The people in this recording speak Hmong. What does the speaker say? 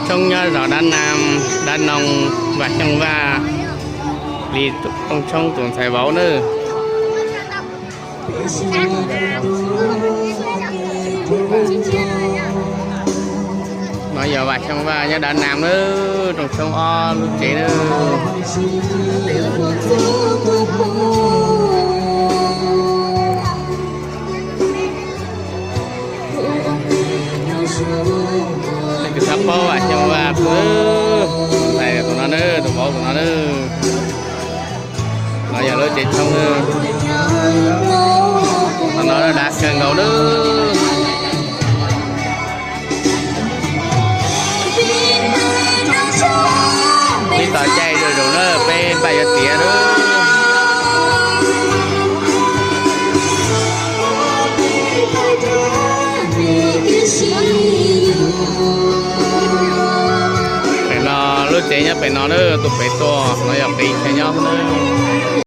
Tshoob nyob zos Dab Nam, Dab Noo, Vaj Xyooj Vaj, li Rooj Tshoob tus ntxhais vauv nawb. No yog Vaj Xyooj Vaj nyob Dab Nam nawb, Rooj Tshoob ob lub tsev nawb. Leej twg txhob paub Vaj Xyooj Vaj, tus no nawb, tus vauv tus no nawb. No yog lub tsev tshoob, no dav kawg nkaus nawb. Peb tos caij zuj zus na, peb npaj yuav tiav na. Pem no, lub tsev nyob pem no na, tus pem tuaj no yog pem chaw nyob na.